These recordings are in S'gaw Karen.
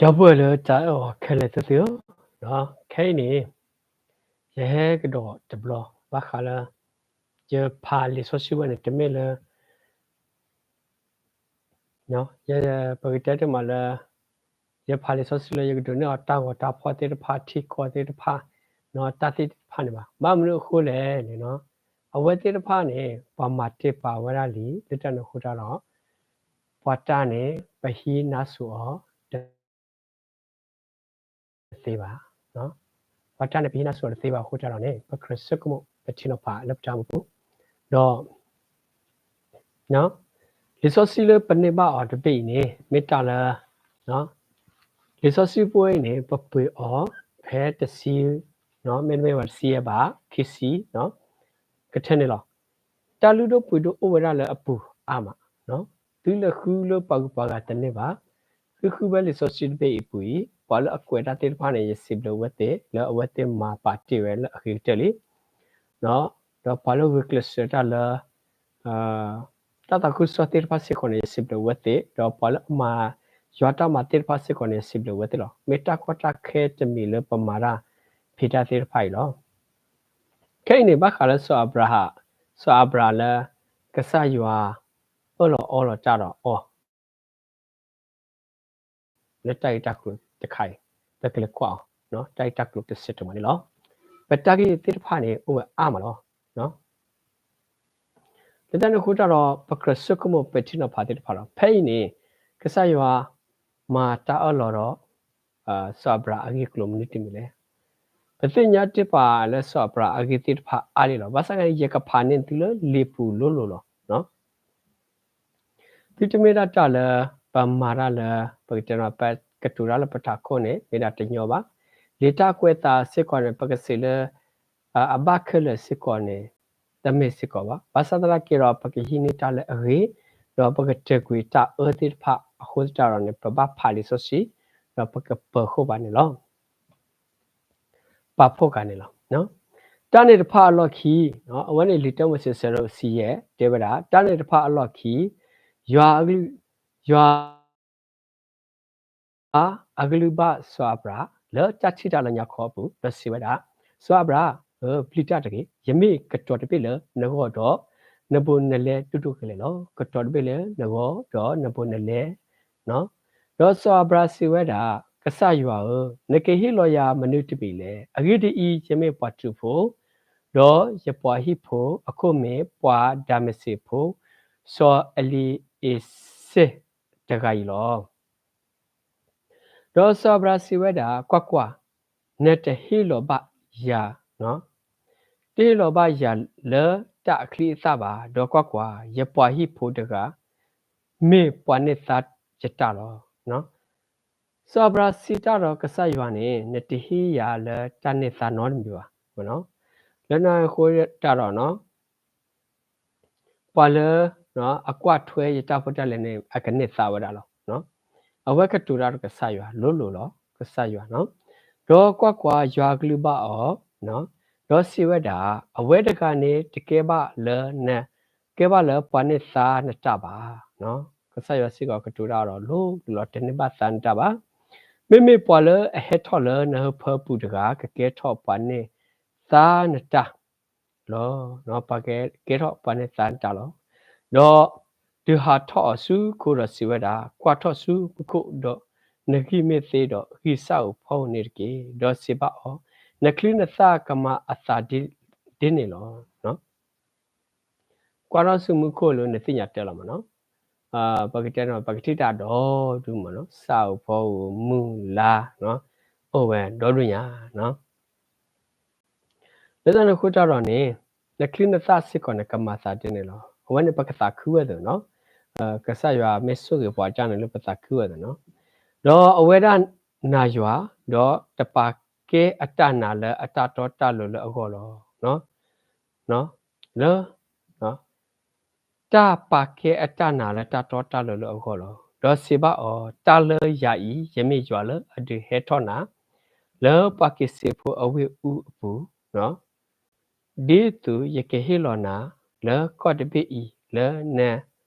ဒီပုၢ်ဝဲၢ်လၢတၢ်အဲၣ်အီၤခဲလၢာ်သ့ၣ်ဧၢ, ခဲအံၤန့ၣ် ယဟဲကဒီးတဘျီ ဘၣ်ဃးလၢ ယဖးလံာ်စီဆှံဝဲန့ၣ် တမ့ၢ်လၢ ပကတဲတမးလၢ ယဖးလံာ်စီဆှံလၢယကဒိးန့ၢ်အီၤတၢ်ဂီၤတၢ်ဖီၣ်သ့ၣ်တဖၣ် ထံကီၢ်သ့ၣ်တဖၣ် တၢ်သ့ၣ်တဖၣ်န့ၣ်ဘၣ်. ဘၣ်မနုၤအဃိလဲၣ်န့ၣ် အဝဲသ့ၣ်တဖၣ်န့ၣ် ပှၤမၤတ့ၢ်ပာ်ဝဲဒၣ်လံ လၢတၢ်န့ၣ်အဃိတၢ်ဒီး ပှၤတၢ်န့ၣ် ပဟံးနါစိၤအီၤ တသ့ဘၣ်. ပှၤတၢ်န့ၣ် ပဟံးနါစိၤအီၤတသ့ဘၣ်အဃိတၢ်ဒီးန့ၣ် ပကြၢးဆိကမိၣ် ပထံၣ်နီၤဖးလၢပတၢ်အိၣ်မူပူၤ ဒီး လံာ်စီဆှံလၢပန့ၢ်ဘၣ်အီၤတဘ့ၣ်အံၤန့ၣ် မ့ၢ်တၢ်လၢ လံာ်စီဆှံပူၤအံၤန့ၣ် ပပှ့ၤအီၤဖဲတဆံ မ့တမ့ၢ်ဘၣ်တဆံယဲၢ်ဘၣ် ခံဆံ ကထဲန့ၣ်လီၤ. တၢ်လုၢ်ဒိၣ်ပှ့ၤဒိၣ်အိၣ်ဝဲဒၣ်လၢအပူၤအါမး, သုလဲၤဃုလၢပှၤဂုၤပှၤဂၤတန့ၢ်ဘၣ်. သုဃုဝဲလံာ်စီဆှံတဘ့ၣ်အံၤအပူၤအံၤ ပှၤလၢအကွဲးတၢ်သ့ၣ်တဖၣ်န့ၣ် ယစံးဘျုးအဝဲသ့ၣ် လၢအဝဲသ့ၣ်မၤပာ်တ့ၢ်ဝဲလၢအဂ့ၤကတၢၢ်လံ. ဒီးပှၤလၢဂုာ်ကျဲးစၢးတၢ်လၢ တၢ်သးခုကစီၣ်သ့ၣ်တဖၣ်စ့ၢ်ကီးန့ၣ် ယစံးဘျုးအဝဲသ့ၣ်, ဒီးပှၤလၢအမၤယွၤတၢ်မၤသ့ၣ်တဖၣ်စ့ၢ်ကီးန့ၣ် ယစံးဘျုးအဝဲသ့ၣ်လီၤ. မ့ၢ်တၢ်ကီတၢ်ခဲတမံၤလၢပမၤတၢ်ဖံးတၢ်သ့ၣ်တဖၣ်အံၤလီၤ. ခဲအံၤန့ၣ် ဘၣ်ဃးလၢစီၤအၤဘြၤဟၣ်, စီၤအၤဘြၤဟၣ်လၢ ကစၢ်ယွၤအၢၣ်လီၤအီလီၤတၢ်ဒီးအီၤ လၢတၢ်ဂ့ၢ်တၢ်ကျိၤတခါအံၤ ပကလဲၤကွၢ်အီၤ တၢ်ဂ့ၢ်တၢ်ကျိၤတစဲးတမံၤန့ၣ်လီၤ. ပတၢ်ဂ့ၢ်သ့ၣ်တဖၣ်န့ၣ် အိၣ်ဝဲအါမးလီၤ. လၢတၢ်န့ၣ်အဃိတၢ်ဒီး ပကြၢးဆိကမိၣ်ပထံၣ်နီၤဖးသ့ၣ်တဖၣ်လီၤ. ဖဲအံၤန့ၣ် ကစၢ်ယွၤမၤတၢ်အၢၣ်လီၤဒီး စီၤအၤဘြၤဟၣ်အဂ့ၢ်အကျိၤမနုၤတမံၤလဲၣ်. ပသ့ၣ်ညါတ့ၢ်ပာ်လၢစီၤအၤဘြၤဟၣ်အဂ့ၢ်သ့ၣ်တဖၣ်အါလံလီၤ. ဘၣ်ဆၣ်သနာ်က့ ယကဖးန့ၢ်သုလၢလံာ်ပူၤလိၤလိၤလီၤ. သုတမ့ၢ်ဒၣ်တၢ်လၢ ပမၤတၢ်လၢ ပကတဲ ပကတိၤတၢ်လၢပထးခိၣ်န့ၣ် မ့ၢ်ဒၣ်တညီဘၣ်. လံာ်တၢ်ကွဲးအသးစ့ၢ်ကီးန့ၣ် ပကစံးလၢ အဘၣ်ခဲလၢာ်စ့ၢ်ကီးန့ၣ် တမ့ၢ်စ့ၢ်ကီးဘၣ်. ဘၣ်ဆၣ်သနာ်က့ဒီး ပကဟံးန့ၢ်တၢ်လၢအဂ့ၤ, ဒီးပကတၢၢ်ကွံာ်တၢ်အၢသ့ၣ်တဖၣ်အဃိသတးဒီးန့ၣ် ပဘၣ်ဖးလံာ်စီဆှံ, ဒီးပကပၢၤဃီၣ်ဘၣ်န့ၣ်လီၤ. ပာ်ဖှိၣ်ကၤန့ၣ်လီၤ. တၢ်န့ၣ်တဖၣ်အလီၢ်ခံ, အဝဲန့ၣ်လံာ်တၢမိၤၡ့ ဆၢဒိၣ်တဆံယဲၢ် တဲဝဲဒၣ်, တၢ်န့ၣ်တဖၣ်အလီၢ်ခံ ယွၤအကလုၢ်, ယွၤ အကလုၢ်ဘၣ်စီၤအၤဘြၤဟၣ် လၢတၢ်ထံၣ်တၢ်လၢညါခီအပူၤ ဒီးစံးဝဲဒၣ်, စီၤအၤဘြၤဟၣ်ဧၢ, ပျံၤတၢ်တဂ့ၤ, ယမ့ၢ်ကတီၤတဘ့ၣ်လၢနဂီၢ်ဒီး နဘူးနလဲဒိၣ်ဒိၣ်ကလဲာ်လီၤ. ကတီၤတဘ့ၣ်လၢနဂီၢ်ဒီးနဘူးနလဲ ဒီးစီၤအၤဘြၤဟၣ်စံးဝဲဒၣ်, ကစၢ်ယွၤဧၢ, နကဟ့ၣ်လီၤယၤမနုၤတမံၤလဲၣ်. အဂ့ၢ်ဒ်အံၤ, ယမ့ၢ်ပှၤထူးဖိ, ဒီးယပှၤဟံၣ်ဖိအခိၣ်မ့ၢ်ပှၤဒၤမးစ့းဖိ စီၤအလံၤအ့းစ့ၣ်တဂၤအံၤလီၤ. ဒီးစီၤအၤဘြၤဟၣ်စံးဝဲဒၣ်, ကွၢ်ကွၢ်, နတဟ့ၣ်လီၤဘၣ်ယၤ, တဟ့ၣ်လီၤဘၣ်ယၤလၢတၢ်အချံအသၣ်ဘၣ်, ဒီးကွၢ်ကွၢ်, ယပှၤဟံၣ်ဖိတဂၤ မ့ၢ်ပှၤန့ၢ်သါယတၢ်လီၤ. စီၤအၤဘြၤဟၣ်စံးတၢ်ဒီးကစၢ်ယွၤန့ၣ်, နတဟ့ၣ်ယၤလၢတၢ်န့ၢ်သါနီတမံၤဘၣ်. လၢန့ၣ်အဃိတၢ်ဒီး ပှၤလၢအကွၢ်ထွဲယတၢ်ဖိတၢ်လံၤန့ၣ် အကန့ၢ်သါဝဲဒၣ်လီၤ. အဝဲကတိၤတၢ်ဒီးကစၢ်ယွၤ လိၤလိၤလီၤ. ကစၢ်ယွၤ, ဒီးကွၢ်ကွၢ်, ယွၤအကလုၢ်ဘၣ်အီၤ, ဒီးစံးဝဲဒၣ်, အဝဲတဂၤန့ၣ် တကဲဘၣ်လၢန, ကဲဘၣ်လၢပှၤန့ၢ်သါနတၢ်ဘၣ်. ကစၢ်ယွၤစ့ၢ်ကီးကတိၤတၢ်ဒီးလိၤလိၤလီၤ, တန့ၢ်ဘၣ်သါနတၢ်ဘၣ်. မ့မ့ၢ်ပှၤလၢအဟဲထီၣ်လၢနဟၢဖၢပူၤတဂၤ ကကဲထီၣ်ပှၤန့ၢ်သါနတၢ်လီၤ. ပှၤကကဲထီၣ်ပှၤန့ၢ်သါနတၢ်လီၤ. ဒီးဒုးဟးထီၣ်အီၤဆူခိၣ်ဒီးစံးဝဲဒၣ်, ကွၢ်ထီၣ်ဆူမူခိၣ်ဒီး နဂံၢ်မ့ၢ်သ့ဒီး ဂံၢ်ဆၣ်ဧိၤဖီဧိၤန့ၣ်တက့ၢ်. ဒီးစံးဘၣ်အီၤ, နချံနသၣ်ကမၤအသးဒ်န့ၣ်လီၤ. ကွၢ်ထီၣ်ဆူမူခိၣ်လၢနသ့ၣ်ညါတဲလီၤမးနီၤ. ပကတဲန့ၣ် ပကထံၣ်တၢ်ဒီဒူၣ်မးနီၤ, ဆၣ်ဧိၤဖီဧိၤ မုၢ်လါ အိၣ်ဝဲဒီဒူၣ်ညါ. လၢတၢ်န့ၣ်အဃိတၢ်ဒီးန့ၣ် နချံနသၣ်စ့ၢ်ကီးန့ၣ် ကမၤသးဒ်န့ၣ်လီၤ. အဝဲန့ၣ်ပကသးခုဝဲသ့ၣ်နီၤ, ကစၢ်ယွၤမ့ၢ်ဆိၣ်ဂ့ၤပှၤတၢ်န့ၣ်လၢပသးခုဝဲသ့ၣ်နီၤ. ဒီးအဝဲဒၣ်နာ်ယွၤ, ဒီးတပာ်ကဲအတၢ်နာ်လၢအတၢ်တီတၢ်လိၤလၢအဂီၢ်လီၤ. လၢ တၢ်ပာ်ကဲအတၢ်နာ်လၢတၢ်တီတၢ်လိၤလၢအဂီၢ်လီၤ. ဒီးစံးဘၣ်အီၤ, တၢ်လၢယၤအံၤ ယမ့ၢ်ယွၤလၢအဒုးဟဲထီၣ်နၤ လၢပှၤက့ၤစ့းဖိအဝ့ၢ်အူအပူၤ, ဒ်သိးယကဟ့ၣ်လီၤနၤလၢကီၢ်တဘ့ၣ်အံၤ လၢန,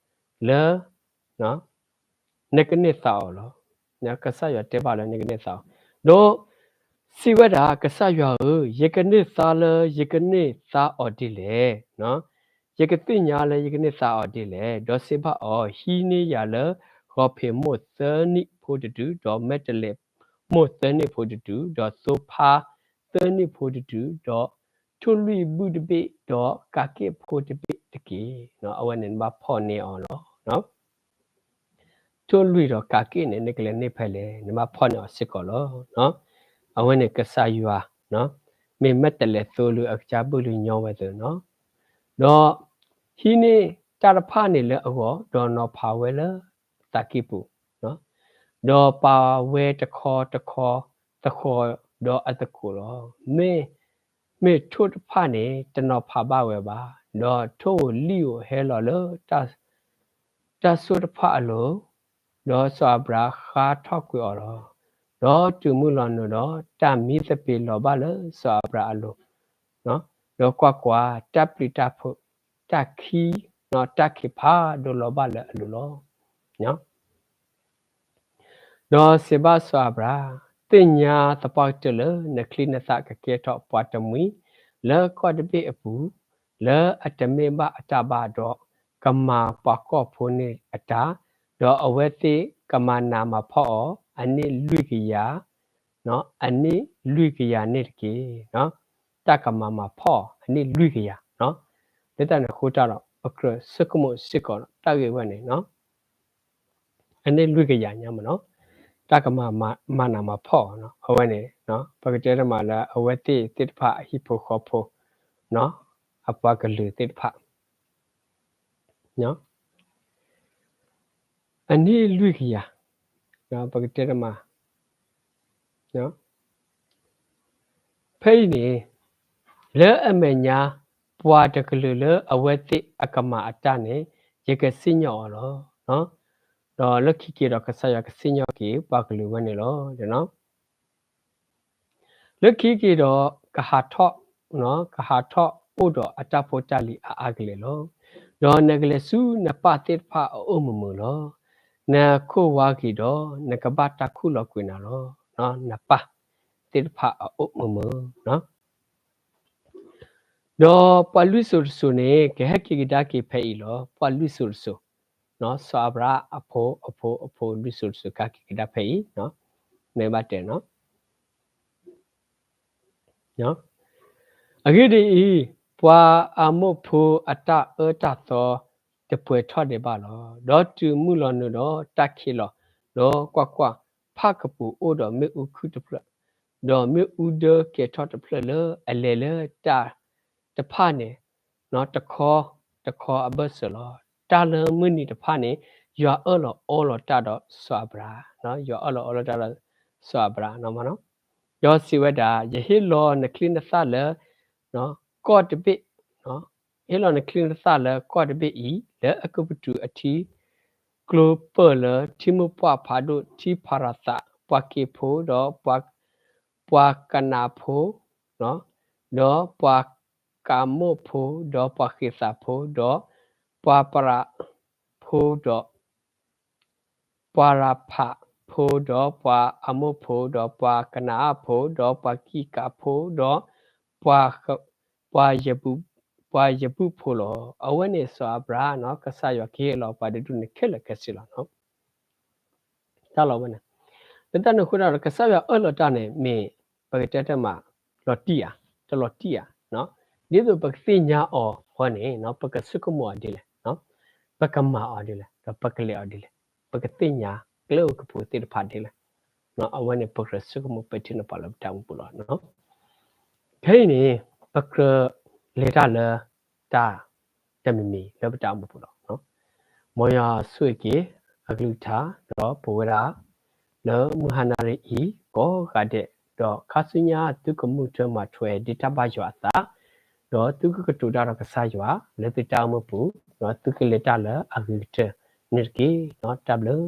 လၢ နကန့ၢ်သါအီၤလီၤ. ကစၢ်ယွၤတဲဘၣ်လၢနကန့ၢ်သါအီၤ, ဒီးစံးဝဲဒၣ်, ကစၢ်ယွၤဧၢ, ယကန့ၢ်သါလၢယကန့ၢ်သါအီၤဒ်လဲၣ်. ယကသ့ၣ်ညါလၢယကန့ၢ်သါအီၤဒ်လဲၣ်. ဒီးစံးဘၣ်အီၤ, ဟံးန့ၢ်ယၤလၢဂီၤဖံးမိၢ်သၢနံၣ်ဖိတဒု, ဒီးမဲာ်တဲးလဲးမိၢ်သၢနံၣ်ဖိတဒု, ဒီးသိဖါသၢနံၣ်ဖိတဒု, ဒီးထိၣ်လွံၢ်ဘုၣ်တဘ့ၣ်, ဒီးကးက့ၣ်ဖိတဘ့ၣ်တက့ၢ်. အဝဲန့ၣ်နဘၣ်ဖီၣ်န့ၢ်အီၤလီၤ. ထိၣ်လွံၢ်ဒီးကးက့ၣ်န့ၣ် နကလဲၤန့ၢ်ဖဲလဲၣ်, နဘၣ်ဖီၣ်န့ၢ်အီၤစ့ၢ်ကီးလီၤ. အဝဲန့ၣ်ကစၢ်ယွၤ မ့ၢ်မဲာ်တဲးလဲးသိလၢအကစၢ်ဘုၣ်လၢညီဝဲသ့ၣ်နီၤ, ဒီးဟံးန့ၢ်တၢ်တဖၣ်န့ၣ်လၢအဂီၢ်, ဒီးနီၤဖးဝဲလၢသးကံၢ်ပူၤ, ဒီးပာ်ဝဲတခီတခီသဃီၤဒီးအသကိးလီၤ. မ့ၢ် မ့ၢ်ထိၣ်တဖၣ်န့ၣ် တနီၤဖးဘၣ်ဝဲဘၣ်, ဒီးထိၣ်ဧိၤလံၣ်ဧိၤဟဲလီၤလၢ တၢ်စိၣ်တဖၣ်အလိၤ, ဒီးစီၤအၤဘြၤဟၣ်ဃါထီၣ်ကွံာ်အီၤလီၤ. ဒီးတုၤမုၢ်လီၤနုာ်ဒီး တၢ်မံသပ့ၤလီၤဘၣ်လၢစီၤအၤဘြၤအလိၤ, ဒီးကွၢ်ကွၢ်, တၢ်ပျံၤတၢ်ဖုး, တၢ်ခံ, တၢ်ခံးဖးဒိၣ်လီၤဘၣ်လၢအလိၤလီၤ. ဒီးစံးဘၣ်စီၤအၤဘြၤ, သ့ၣ်ညါသပှၢ်ကတၢၢ်လၢနချံနသၣ်ကကဲထီၣ်ပှၤတမှံၤလၢကီၢ်တဘ့ၣ်အပူၤ, လၢအတမ့ၢ်ဘၣ်အတၢ်ဘၣ်ဒီး, ကမၤပှၤကီၢ်ဖိန့ၣ်အတၢ်, ဒီးအဝဲသ့ၣ်ကမၤနးမၤဖှီၣ်အီၤ အနံၣ်လွံၢ်ကယၤ, အနံၣ်လွံၢ်ကယၤန့ၣ်တက့ၢ်. တၢ်ကမၤမၤဖှီၣ်အီၤ အနံၣ်လွံၢ်ကယၤ. လၢတၢ်န့ၣ်အဃိတၢ်ဒီး ပကြၢးဆိကမိၣ်စ့ၢ်ကီးတၢ်ဂ့ၢ်ဝဲန့ၣ် အနံၣ်လွံၢ်ကယၤညါမ့ၢ်နီၤ, တၢ်ကမၤ မၤနးမၤဖှီၣ်အီၤနီၤ, အဝဲန့ၣ် ပကတဲတမးလၢအဝဲသ့ၣ်သ့ၣ်တဖၣ်အဟံၣ်ဖိဃီဖိ, အပှၤကလုာ်သ့ၣ်တဖၣ် အနံၣ်လွံၢ်ကယၤ, ပကတဲတမး ဖဲအံၤန့ၣ် လၢအမဲာ်ညါ ပှၤတကလုာ်လၢအဝဲသ့ၣ်အကမၤအတၢ်န့ၣ် ယကစံၣ်ညီၣ်အီၤလီၤ. ဒီးလၢခံက့ၤဒီးကစၢ်ယွၤကစံၣ်ညီၣ်က့ၤပှၤကလုာ်ဝဲန့ၣ်လီၤ. လၢခံက့ၤဒီး ကဟးထီၣ်, ကဟးထီၣ်အိၣ်ဒီးအတၢ်ဖိတၢ်လံၤအါအါကလဲာ်လီၤ. ဒီးနကလဲၤဆူနပၢ်သ့ၣ်တဖၣ်အအိၣ်မုာ်မုာ်လီၤ. နခိၣ်ဝါဂ့ၤဒီး နကဘၣ်တၢ်ခူၣ်လီၤကွံာ်နၤလီၤ. နပၢ်သ့ၣ်တဖၣ်အအိၣ်မုာ်မုာ် ဒီးပှၤလွံၢ်စိၤတစိၤန့ၣ် ကဟဲက့ၤကဒါက့ၤဖဲအံၤလီၤ. ပှၤလွံၢ်စိၤတစိၤ, စီၤအၤဘြၤဟၣ်အဖိအဖိအဖိလွံၢ်စိၤတစိၤ ကဟဲက့ၤကဒါဖဲအံၤ, မ့ၢ်ဘၣ်တဲနီၤ. အဂ့ၢ်ဒ်အံၤ, ပှၤအမိၣ်ဖိအတၢ်အၢတၢ်သီတပှဲၤထီၣ်ဒံးဘၣ်လီၤ. ဒီးတုၤမုၢ်လီၤနုာ်ဒီးတၢ်ခံးလီၤ, ဒီးကွၢ်ကွၢ်, ဖၣ်ကပူၤအိၣ်ဒီးမ့ၣ်အူခုၣ်တဖျၢၣ်, ဒီးမ့ၣ်အူဒၢကဲၤထီၣ်တဖျၢၣ်လၢအလဲၤလၢတၢ်တဖၣ်န့ၣ် တခီ, တခီအဘၢၣ်စၢၤလီၤ. တၢ်လၢမုၢ်နံၤတဖၣ်န့ၣ် ယွၤအၢၣ်လီၤအီလီၤတၢ်ဒီးစီၤအၤဘြၤဟၣ်, ယွၤအၢၣ်လီၤအီလီၤတၢ်ဒီးစီၤအၤဘြၤဟၣ်, ဒီးစံးဝဲဒၣ်, ယဟ့ၣ်လီၤနချံနသၣ်လၢ ကီၢ်တဘ့ၣ်, ဟ့ၣ်လီၤနချံနသၣ်လၢကီၢ်တဘ့ၣ်အံၤ လၢအကပတုာ်အထံ ကျိပၢၢ်လၢထံမိၢ်ပှၢ်ဖးဒိၣ်, ထံဖၤရၤသး, ပှၤက့ၤဖိ, ဒီးပှၤကနးဖိ, ဒီးပှၤကမိၣ်ဖိ, ဒီးပှၤဃ့းသးဖိ, ဒီးပှၤပရၤဖိ, ဒီးပှၤရၤဖးဖိ, ဒီးပှၤအမိၣ်ဖိ, ဒီးပှၤကနၤအၣ်ဖိ, ဒီးပှၤကံးကးဖိ, ဒီးပှၤယ, ပှၤယပုၢ်ဖိလီၤ. အဝဲန့ၣ်စီၤအၤဘြၤဟၣ်နီၤ, ကစၢ်ယွၤကဟ့ၣ်လီၤပှၤတဒူၣ်န့ၣ်ခဲလၢာ်ခဲဆ့လီၤ. တၢ်လီၤဝဲန့ၣ်, လၢတၢ်န့ၣ်အဃိဒီး ကစၢ်ယွၤအၢၣ်လီၤတၢ်န့ၣ် မ့ၢ်ပကတဲတမး လီၤတံၢ်ဧါ, တလီၤတံၢ်ဧါ, ဒ်သိးပကသ့ၣ်ညါအီၤအဃိန့ၣ် ပကဆိကမိၣ်အီၤဒ်လဲၣ်, ပကမၤအီၤဒ်လဲၣ်, ဒီးပကလဲၤအီၤဒ်လဲၣ်, ပကသ့ၣ်ညါကျဲအိၣ်ကပူၤသ့ၣ်တဖၣ်ဒ်လဲၣ်, အဝဲန့ၣ်ပကြၢးဆိကမိၣ်ပဲာ်ထံနီၤဖးလၢပတၢ်အိၣ်မူပူၤလီၤ. ခဲအံၤန့ၣ် ပကြၢးလဲၤတၢ်လၢ တၢ်တမံၤမံၤလၢပတၢ်အိၣ်မူပူၤလီၤ. မ်ယွၤဆိၣ်ဂ့ၤက့ၤအကလုၢ်ကထါ ဒီးပဝဲဒၣ် လၢမုၢ်ဟါနၤရံၣ်အံၤ ကိးဂၤဒဲး, ဒီးခါဆူညါသုကမုၢ်ထၢမၤထွဲဒ်တၢ်ဘၣ်ယွၤအသး, ဒီးသုကကတိၤတၢ်ဒီးကစၢ်ယွၤ လၢသုတၢ်အိၣ်မူပူၤ, ဒီးသုကလဲၤတၢ်လၢအဂ့ၤကတၢၢ်န့ၣ်တက့ၢ်. တၢ်ဘျုး